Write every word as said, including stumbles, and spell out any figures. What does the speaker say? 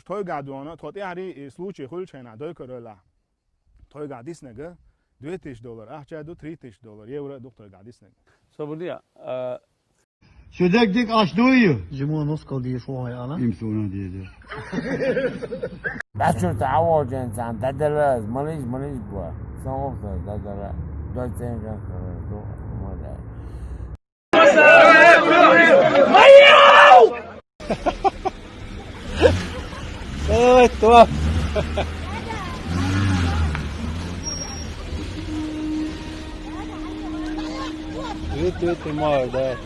Тхойгахь дуьйна, тхо тӀаьхьарий и случай хуьлучу хенахь дойкур ойла. Тхойгахь диснарг две тысячи доллар ахча ду, три тысячи доллар, евро ду тхойгахь диснарг. Собар де, а, Цу дерг дика Ӏаш дуй? Жимуна нускал дийш ву хьо аьлла? Им суна дийза. Дачу тӀе Ӏа вахча цхьана дӀадала, малийча, малийча бу. Сан вахта дӀадала, дой цӀен ган кара, ду, ма дай. Ой, то. Вит, вит, ма дай.